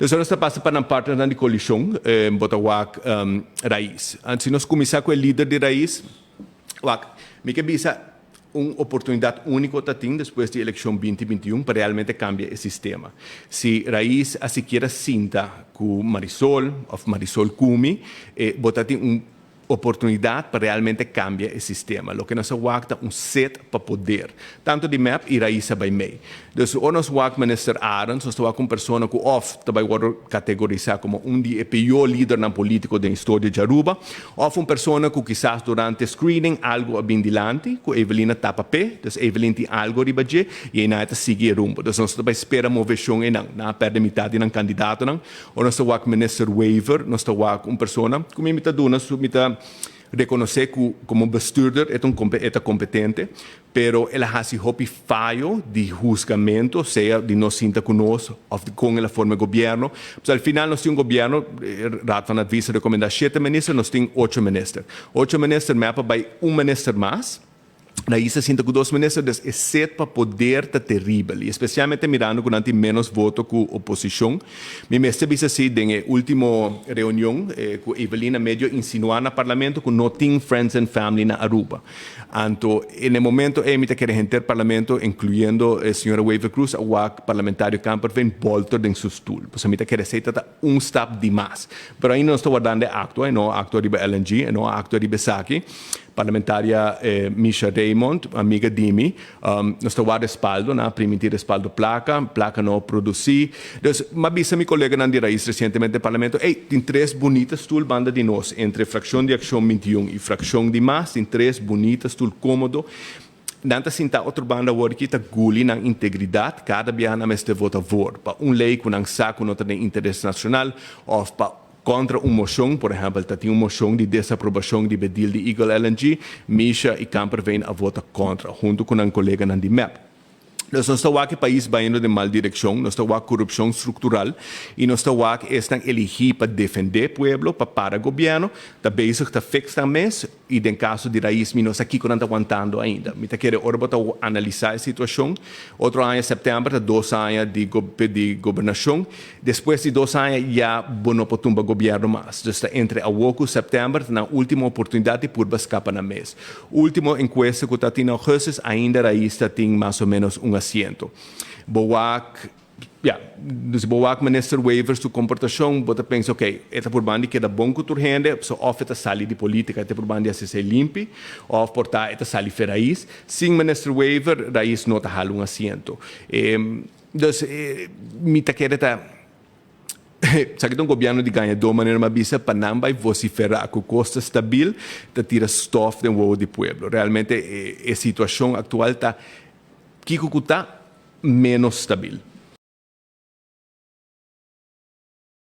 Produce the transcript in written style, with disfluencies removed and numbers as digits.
Dus nos ta pasa pa nan partnernan di coalicion, bo ta wak Raiz. Si nos cuminsa cu e lider di Raiz, wak, mi ke bisa un oportunidad unico ta tin despues di eleccion 2021 pa realmente cambia e sistema. Si Raiz a sikiera sinta cu Marisol of Marisol cu mi, bo ta tin un oportunidad pa realmente cambia e sistema. Loke nos a wak ta un sed pa poder, tanto di MEP y Raiz a bay mee. Dus ora nos wak Minister Arends, nos ta wak un persona cu of ta bay wordo categorisa como un di e peor lidernan politico den historia di Aruba, of un persona cu kisas durante screening algo a bin dilanti, cu Evelyn a tapa p'e, dus Evelyn tin algo riba dje y eynan e ta sigui e rumbo. Dus nos ta bay spera movecion eynan. Nan a perde mitad di nan candidatonan. Ora nos ta wak Minister Wever, nos ta wak un persona cu mi mi ta duna su, mi ta reconoce cu como bestuurder e ta un e ta competente, pero el a haci hopi fayo di huzgamento, sea di no sinta cu nos of di con el a forma e gobierno. Pues al final nos tin un gobierno, Raad van Advies a recomenda shete minister, nos tin ocho minister. Ocho minister, mep a bay un minister mas. Raiz a sinta ku dos minister, dus e sed pa poder ta teribel, i espesialmente mirando ku nan tin ménos voto ku oposishon. Mi mester bisa si den e último reunion ku Evelyn a medio insinuá na parlamento ku no tin friends and family na Aruba. Anto en e momento ei mi ta kere henter parlamento, inkluyendo e señora Wever-Croes, a wak parlamentario Kamperveen bolter den su stul. Pasobra mi ta kere esei ta ta un stap di mas. Pero ainda nos ta wardando e aktua, e no a aktua riba LNG, e no a aktua riba esaki. Parlamentaria Misha Raymond, amiga di mi, nos ta wak respaldo, nan a primintí respaldo placa, placa no a producí. Dus, m'a bisa mi coleganan di Raiz recientemente den Parlamento, ey, tin tres bunita stoel banda di nos, entre fraccion di Accion 21 y fraccion di mas, tin tres bunita stoel comodo. Nan ta sinta otro banda awor aki ta guli nan integridad, cada biaha nan mester vota voor pa un ley cu nan sa cu no ta den interes nacional of pa kontra un moshon, por ehèmpel ta tin un moshon di desaprobashon di e deal di Eagle LNG, Misha i Kamperveen a vota kontra, huntu ku nan koleganan di mep. Dus nos ta wak e pais bayendo den mal direkshon, nos ta wak korupshon struktural i nos ta wak esnan eligí pa defendé pueblo, pa para gobièrnu, ta bezig ta fix nan mes. I den kaso di Raiz mi no sa kiko nan ta wantando ainda. Mi ta kere ora bo ta analisá e situashon. Otro aña sèptèmber ta dos aña di di gobernashon. Despues di dos aña ya bo no por tumba gobièrnu mas. Dus ta entre awor ku sèptèmber ta nan último oportunidat di purba skapa nan mes. Último enkuesta ku ta tin na ougùstus ainda Raiz ta tin mas o ménos un asiento. Bo wak. Ya, dus bo wak Minister Wever su komportashon, bo ta pensa, ok, e ta purban di keda bon ku tur hende, so òf e ta sali di politika, e ta purban di hasi esei limpi, òf por ta e ta sali fe Raiz. Sin Minister Wever, Raiz no ta hala un asiento. Dus, mi ta kere ta, esaki ta un gobièrnu di gañadó, manera mi a bisa, pa nan bai vosiferá ku kos ta stabil, ta tira stòf den wowo di pueblo. Realmente e situashon aktual ta kiko ku ta, ménos stabil.